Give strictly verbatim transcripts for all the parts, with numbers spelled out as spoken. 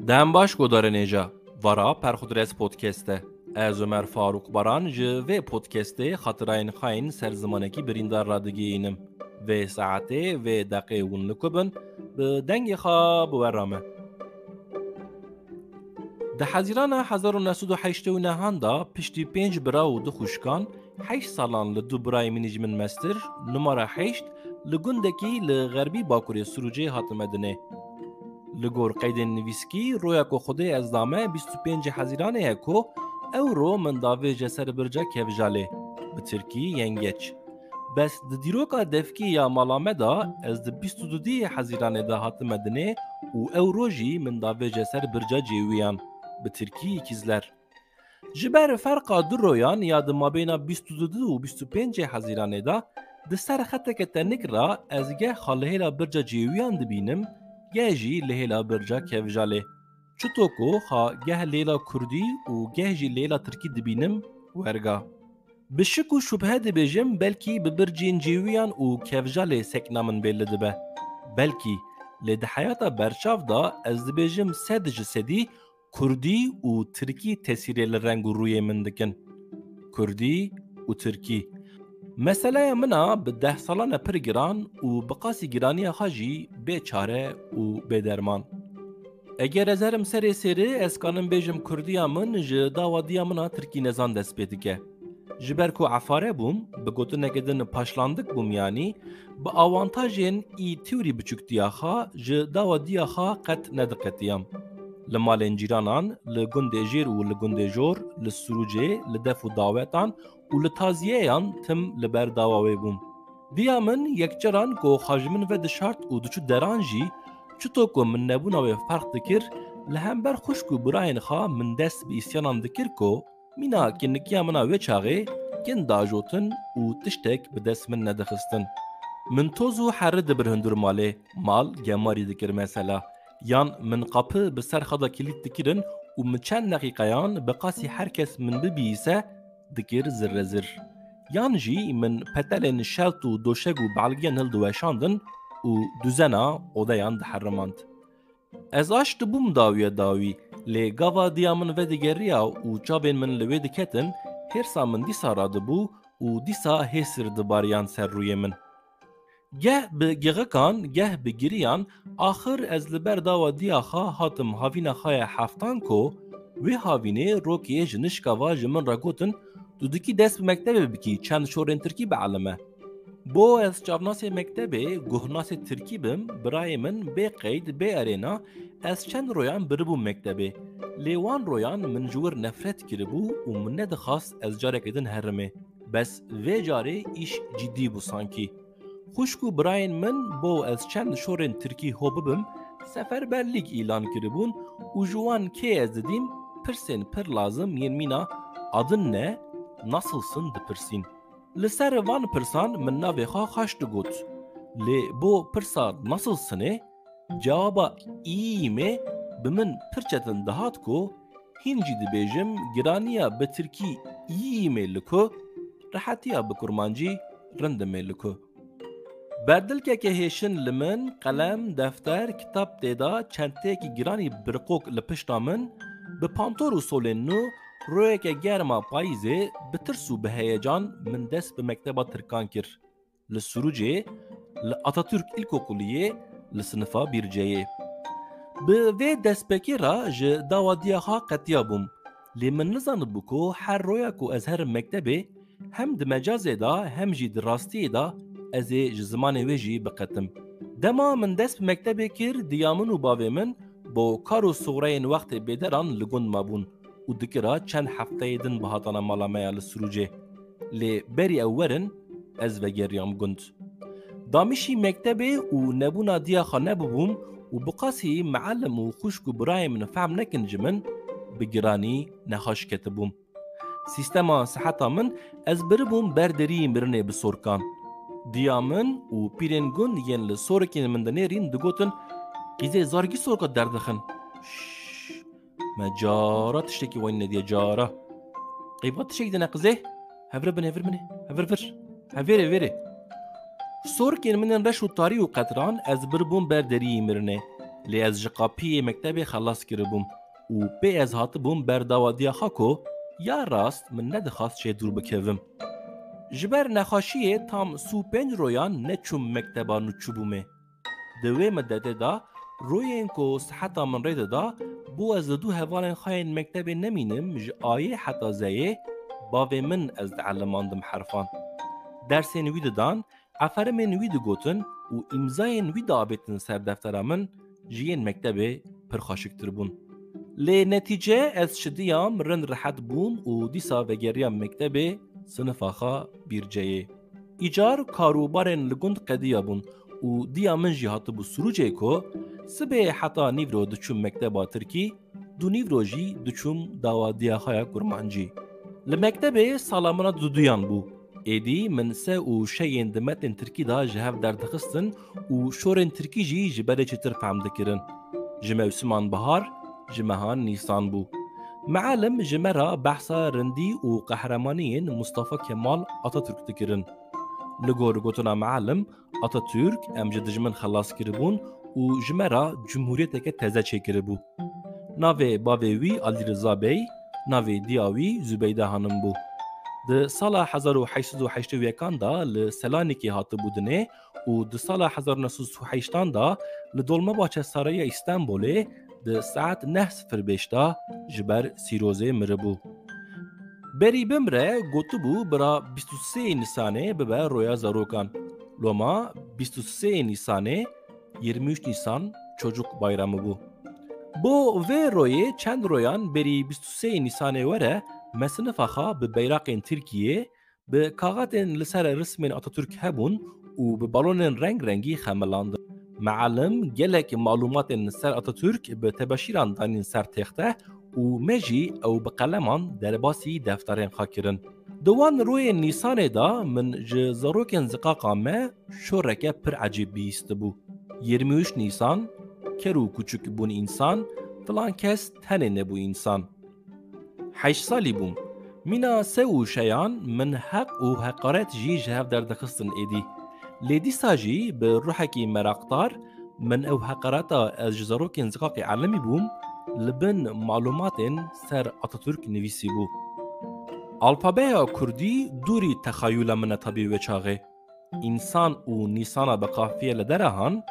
Dem baş guhdarên hêja. Vara Perxudres Podcast e. Ez Ömer Faruk Baran ji vê podcastê xatirayên xayîn ser zimanekî birîndar radigihînim. Vê saetê, vê deqê hûn li ku bin, bi dengê xwe bi we re me. Di Hezîrana hezar û neh sed û heştê û nehan de piştî pênc bira û du xwişkan, heşt salan li du birayê min jî min mestir, numara heşt, li gundekî li xerbî bakurê Sirûcê hatime dinê. Li gor qeydên nivîskî, roya ku Xwedê ez dame bîst û pêncê Hezîranê ye ku ew ro min davêje ser birca Kevjalê, bi tirkî Yengeç. Bes di dîroka devkî ya mala me de ez di bîst û duduyê Hezîranê de hatime dinê û ew ro jî min davêje ser birca Cêwiyan, bi tirkî Îkîzler. Ji ber ferqa du royan ya di mabêna bîst û du û bîst û pêncê Hezîranê de di ser xeteke tenik re ez geh xwe li hêla birca Cêwiyan dibînim, geh jî li hêla birca Kevjalê. Çito ku xwe geh li hêla kurdî û geh jî li hêla tirkî dibînim, werga. Bi şik û şubhe dibêjim, belkî bi bircên Cêwiyan û Kevjalê sekna min bêli dibe. Belkî, lê di heyata berçav de ez dibêjim sed ji sedî kurdî û tirkî tesîrê li reng û rûyê min dikin. Kurdî û tirkî. Meseleya min a bi deh salan e pir giran û bi qasî giraniya xwe jî bê çare û bê derman. Eger ez herim serê sêrê, ez kanim bêjim kurdiya min ji dawa diya min a tirkî nezan dest pê dike. Ji ber ku efare bûm, bi gotineke din paşlandik bûm, yanî bi awantajên î tewrî biçûktiya xwe ji dawa diya xwe qet nediqetiyam. Li malên cîranan, li gundê jêr û li gundê jor, li Sirûcê, li def û dawetan û li taziyeyan tim li ber dawa wê bûm. Diya min yekcaran ku xwe ji min ve dişart û diçû deran jî, çito ku min nebûna wê ferq dikir, li hember xwişk û birayên xwe min dest bi îsyanan dikir ku mîna kinnikiya min a wê çaxê kin diajotin û tiştek bi dest min nedixistin. Min toz û herri dibir hundir malê, mal gemarî dikir mesela. Yan min qapî bi ser xwe de kilît dikirin û min çend deqîqeyan bi qasî her kes min bibihîse dikir zirrezir. Yan jî min petelên şelt û doşeg û belgiyan hildiweşandin û duzena odeyan diherimand. Ez aş dibûm dawiya dawî, lê gava diya min vedigeriya û çavên min li wê diketin, hêrsa min dîsa radibû û dîsa hêsir dibariyan ser rûyê min. Geh bi gixikan, geh bi giriyan, axir ez li ber dawa diya xwe hatim havîna xwe ya heftan ku wê havînê rokê ji nişka ve ji min re gotin, tu dikî dest bi mektebê bikî, çend şorên tirkî bielime. Bo ez çavnasê mektebê, guhnasê tirkî bim, birayê min bê qeyd, bê erêna, ez çend royan biribûm mektebê. Lê wan royan min ji wir nefret kiribû û min nedixwast ez careke din herimê. Bes vê carê îş cidî bû sankî. Xwişk û birayên min bo ez çend şorên tirkî ho bibim, seferberlîk îlan kiribûn û ji wan kê ez didîm, pirsên pir lazim yên mîna adın ne, nasılsın dipirsîn. Li ser van pirsan min navê xwe xweş digot. Lê bo pirsa nasılsınê, cewaba iyiyimê bi min pir çetin dihat ku hîn jî dibêjim, giraniya bi tirkî iyiyimê li ku, rehetiya bi kurmancî rindimê li ku. Berdilkeke hêşin li min, qelem, defter, kitab tê de, çenteyekî giranî birqok li pişta min, bi pantor û solên nû, royeke germ a payîzê, bi tirs û bi heyecan min dest bi mekteba tirkan kir. Li Sirûcê, li Atatürk İlkokuluyê, li sinifa bir C yê. Bi vê destpêkê re ji dawa diya xwe qetiya bûm. Lê min nizanibû ku her roya ku ez herim mektebê, hem di mecazê de hem jî di rastiyê de ez ê ji zimanê wê jî biqetim. Dema min dest bi mektebê kir, diya min û bavê min bo kar û soxreyên wextê bêderan li gund mabûn û dikira çend hefteyê din bihatana mala me ya li Sirûcê. Lê berî ew werin, ez vegeriyam gund. Damîşî mektebê û nebûna diya xwe nebibûm û bi qasî miellim û xwişk û birayên min fehm nekin ji min, bi giranî nexweş ketibûm. Sîstema siheta min, ez biribûm ber deriyê mirinê bi sorkan. Diya min û pîrên gund yên li sorikên min dinêrîn digotin, "Qîzê zargî sorka derdixin." Şşş, me cara tiştekî wayî nediye cara. Qeyva tiştekî dine qizê? Hevre bin, hevir binê, hevir vir. Hevêrê, vêrê. Sorkên min ên reş û tarî û qetran, ez biribûm ber deriyê mirinê. Lê ez ji qapiyê mektebê xelas kiribûm û pê ez hatibûm ber dawa diya xwe ku ya rast min nedixwast jê dûr bikevim. Ji ber nexweşiyê tam sî û pênc royan neçûm mekteba nû çûbûmê. Di wê midetê de royên ku siheta min rê dida, bû ez li dû hevalên xwe yên mektebê nemînim, ji ayê heta zeyê bavê min ez dielimandim herfan. Dersên wî didan, eferimên wî digotin û îmzayên wî diavêtin ser deftera min, ji yên mektebê pir xweşiktir bûn. Lê netîce ez şidiyam, rind rehet bûm û dîsa vegeriyam mektebê, sinifa xwe bîrceyê. Îcar karûbarên li gund qediya bûn û diya min jî hatibû Sirûcê ku sibê heta nîvro diçûm mekteba tirkî, dû nîvro jî diçûm dawa diya xwe ya kurmancî. Li mektebê sala min a duduyan bû. Êdî min se û şeyên di metnên tirkî de ji hev derdixistin û şorên tirkî jî ji berê çêtir fehm dikirin. Ji mewsiman bihar, ji mehan nîsan bû. Mealim ji me re behsa rindî û qehremaniyên Mustafa Kemal Atatürk dikirin. Li gor gotina mealim, Atatürk em ji dijmin xelas kiribûn û ji me re cumhuriyeteke teze çêkiribû. Navê bavê wî Alî Riza Bey, navê diya wî Zubeyde Hanim bû. Di sala hezar û heşt sed û heştê û yekan de li Selanikê hatibû dinê û di sala hezar û neh sed û sî û heştan de li Dolmabahçe Sarayı ya Îstanbulê di saet neh sifir beş de ji ber sîrozê miribû. Berî bimre gotibû bira bîst û sê Nîsanê bibe roya zarokan. Loma bîst û sê Nîsanê, yirmi üç Nisan Çocuk Bayramı bû. Bo vê royê çend royan berî bîst û sê Nîsanê were me sinifa xwe bi beyraqên Tirkiyê, bi kaxetên li ser rismên Atatürk hebûn û bi balonên reng rengî xemilandin. Mealim gelek malumatên li ser Atatürk bi tebeşîran danîn ser têxte û me jî ew bi qeleman derbasî defterên xwe kirin. Di wan royên Nîsanê de min ji zarokên ziqaqa me şoreke pir ecêb bihîstibû. Yirmi üç Nîsan, ker û kuçik bûn însan, filan kes tenê nebû însan. Heşt salî bûm. Mîna se û şeyan min heq û heqaret jî ji hev derdixistin êdî. Lê dîsa jî bi ruhekî meraqdar min ew heqareta ez ji zarokên ziqaqê elimî bûm, li bin malumatên ser Atatürk nivîsî bû. Alfabeya kurdî dûrî texayûla min e tabî wê çaxê. Însan û nîsana bi qafiye li derahan,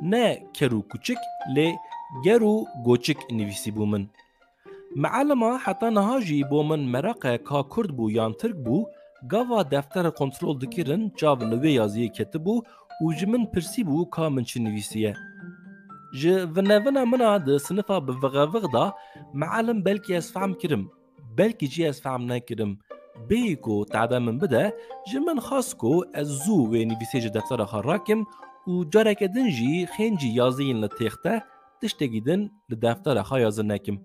ne ker û kuçik, lê ger û goçik nivîsî bû min. Mealima heta niha jî bo min meraq e ka kurd bû yan tirk bû, gava defter kontrol dikirin çav li wê yaziyê ketibû û ji min pirsîbû ka min çi nivîsiye. Ji vinevina min a di sinifa bi vixevix de mealim belkî ez fehm kirim, belkî jî ez fehm nekirim. Bêyî ku tade min bide, ji min xwest ku ez zû wê nivîsê ji deftera xwe rakim û careke din jî xêncî yaziyên li têxte tiştekî din li deftera xwe yazî nekim.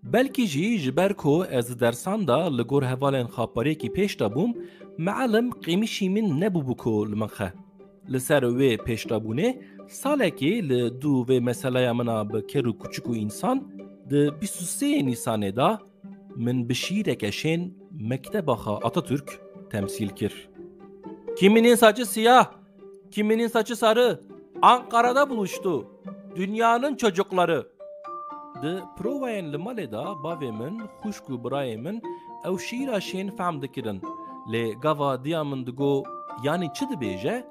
Belkî jî ji ber ku ez di dersan de li gor hevalên xwe pariyekî pêş de bûm, mealim qêmişî min nebûbû ku li min xe. Li ser wê pêşdabûnê salekê li dû vê meseleya min a bi ker û kuçik û însan di bîst û sê Nîsanê de min bi şîreke şên mekteba xwe Atatürk temsîl kir. Kimin saçı siyah, kiminin saçı sarı, Ankara'da buluştu. Dünyanın çocukları. Di provayên li malê de bavê min, xwişk û birayê min ew şîra şên fehm dikirin. Lê gava diya min digo, "Yanî çi dibêje?"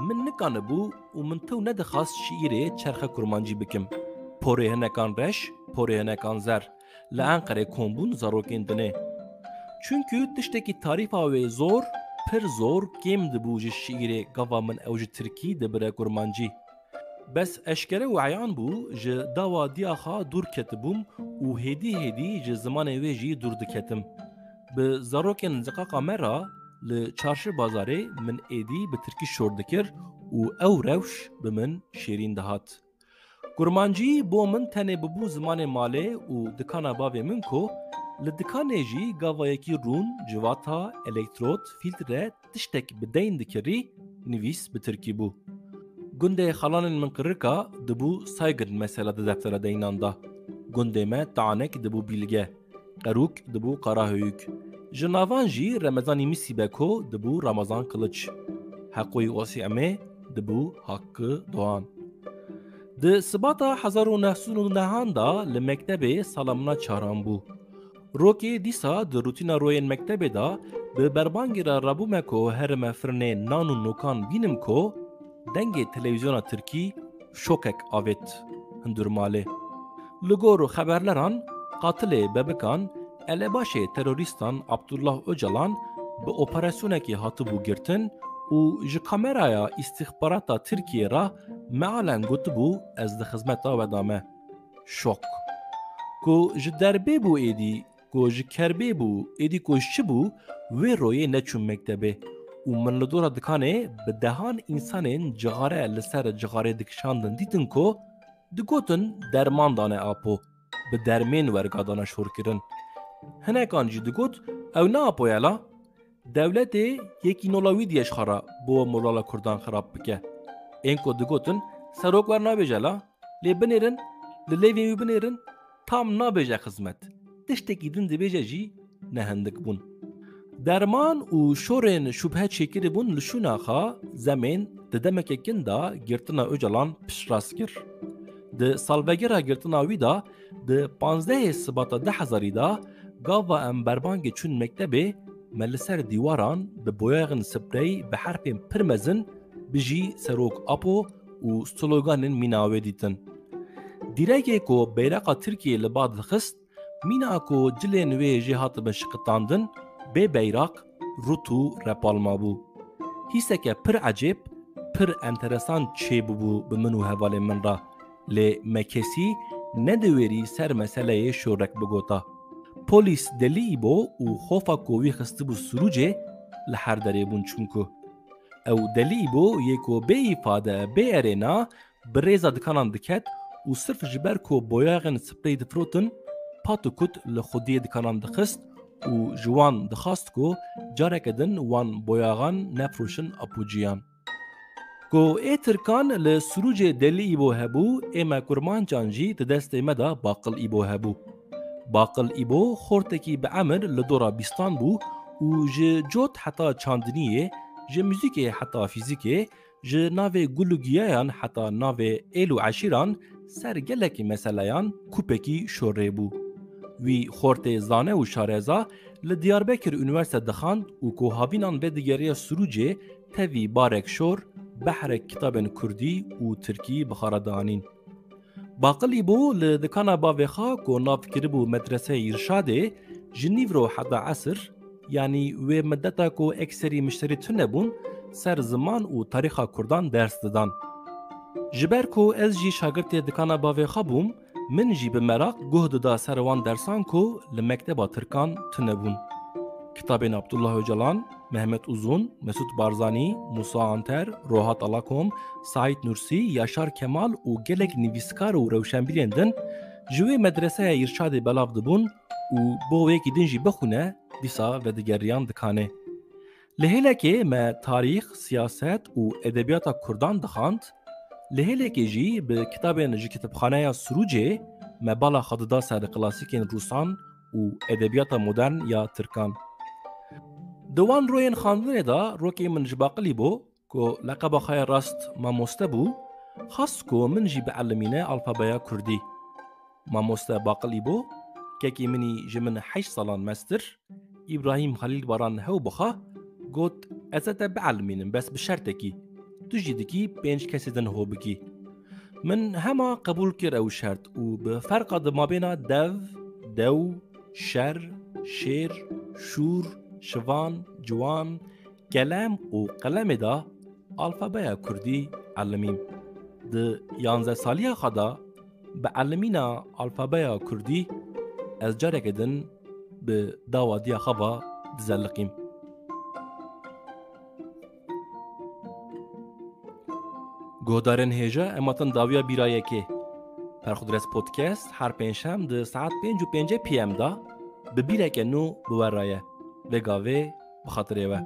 Min nikanibû û min tew nedixwast şîîrê çerxe kurmancî bikim. Porê hinekan reş, porê hinekan zer. Li Enqerê kom bûn zarokên dinê. Çunku tiştekî tarîfa wê zor, pir zor kêm dibû ji şîîrê gava min ew ji tirkî dibire kurmancî. Bes eşkere û eyan bû, ji dawa diya xwe dûr ketibûm û hêdî hêdî ji zimanê wê jî dûr diketim. Bi zarokên ziqaqa me re li çarşi bazarê min êdî bi tirkî şor dikir û ew rewş bi min şêrîn dihat. Kurmancî bo min tenê bibû zimanê malê û dikana bavê min ku li dikanê jî gava yekî rûn, civata, elektrot, fîltre tiştek bi deyn dikirî, nivîs bi tirkî bû. Gundê xalanên min qirika dibû Saygın mesela di deftera deynan de. Gundê me Tanek dibû Bîlge. Qerûk dibû Karahöyük. Ji navan jî Remezanî Misîbeko dibû Ramazan Kılıç. Heqoyî Osîemê dibû Hakkı Doğan. Di sibata hezar û neh sed û nehan de li mektebê sala min a çaran bû. Rokê dîsa di rutîna royên mektebê de bi berbangê re rabûme ku herime firinê nan û nokan bînim ku dengê televîzyona tirkî şokek avêt hundir malê. Li gor xeberleran, qatilê bebikan, elebaşê terorîstan Abdullah Ocalan bi operasyonekê hatibû girtin û ji kameraya îstîxbarata Tirkiyê re mealen gotibû, "Ez di xizmeta we de me." Şok. Ku ji derbê bû êdî, ku ji kerbê bû, êdî ku ji çi bû, wê royê neçûm mektebê. Û min li dora dikanê bi dehan însanên cixare li ser cixarê dikişandin dîtin ku digotin, "Derman dane apo, bi dermên werga dane şorkirin." Hinekan jî digot, "Ew ne apo ye la? Dewletê yekî nola wî diye ji xwe re bo morala Kurdan xirab bike." Ên ku digotin, "Serok wer nabêje la, lê binêrin, li lêvên wî binêrin, tam nabêje xizmet. Tiştekî din dibêje jî ne hindik bûn." Derman û şorên şubhe çêkiribûn li şûna xwe zemên di demeke kin de girtina Ocalan piştrast kir. Di salvegera girtina wî de, di panzdehê Sibata du hezarî de, gava em berbangê çûn mektebê, me li ser dîwaran bi boyaxên sprey bi herfên pir mezin "Bijî Serok Apo" û sloganên mîna wê dîtin. Dîrekê ku beyraqa Tirkiyê li ba dixist, mîna ku cilên wê jê hatibin şiqitandin, bê beyraq, rût û repal mabû. Hîseke pir ecêb, pir enteresan çêbûbû bi min û hevalên min re. Lê me kesî nediwêrî ser meseleyê şorek bigota. Polîs Delî Îbo û xofa ku wî xistibû Sirûcê li her derê bûn, çimku ew Delî Îbo yê ku bê îfade, bê erêna, bi rêza dikanan diket û sirf ji ber ku boyaxên sprey difirotin, pat û kut li xwediyê dikanan dixist û ji wan dixwast ku careke din wan boyaxan nefiroşin apoçiyan. Ku ê Tirkan li Sirûcê Delî Îbo hebû, ê me Kurmancan jî di destê me de Baqil Îbo hebû. Baqil Îbo xortekî bi emir li dora bîstan bû û ji cot heta çandiniyê, ji muzîkê heta fîzîkê, ji navê gul û giyayan heta navê êl û eşîran ser gelekî meseleyan kûpekî şorê bû. Wî xortê zane û şareza li Diyarbekir Unîversîte dixwand û ku havînan vedigeriya Sirûcê, tevî barek şor, behrek kitabên kurdî û tirkî bi xwe re dianîn. Baqil Îbo li dikana bavê xwe ku nav kiribû Medreseya Îrşadê, ji nîvro heta esir, yanî wê mideta ku ekserî mişterî tune bûn, ser ziman û tarîxa kurdan ders didan. Ji ber ku ez jî şagirtê dikana bavê xwe bûm, min jî bi meraq guh dida ser wan dersan ku li mekteba tirkan tune bûn. Kitabên Abdullah Ocalan, Mehmet Uzun, Mesut Barzanî, Musa Anter, Rohat Alakom, Saîd Nursi, Yaşar Kemal û gelek nivîskar û rewşenbîrên din ji wê medreseya Îrşadê belav dibûn û bo wê yekî din jî bixwîne, dîsa vedigeriyan dikanê. Li hêlekê me tarîx, siyaset û edebiyata kurdan dixwand, li hêlekê jî bi kitabên ji kitêbxaneya Sirûcê me bala xwe dida ser klasîkên rûsan û edebiyata modern ya tirkan. Di wan royên xwendinê de rokê min ji Baqil Îbo, ku leqeba xwe ya rast mamoste bû, xwest ku min jî bielimîne alfabeya kurdî. Mamoste Baqil Îbo, kekê min î ji min heşt salan mestir, Îbrahîm Xelîl Baran hew bi xwe got, "Ez ê te bielimînim, bes bi şertekî. Tu jî dikî pênc kesê din ho bikî." Min hema qebûl kir ew şert û bi ferqa di mabêna dev, dew, şer, şêr, şûr, şivan, ciwan, kelem û qelemê de alfabeya kurdî elimîm. Di yanzdeh saliya xwe de bi elimîna alfabeya kurdî ez careke din bi dawa diya xwe ve dizeliqîm. Guhdarên hêja, em hatin dawiya bîra yekê. Perxudres Podcast her pêncşem di saet pênc û pêncî P M de bi bîreke nû bi we re ye. Vê gavê bi xatirê we.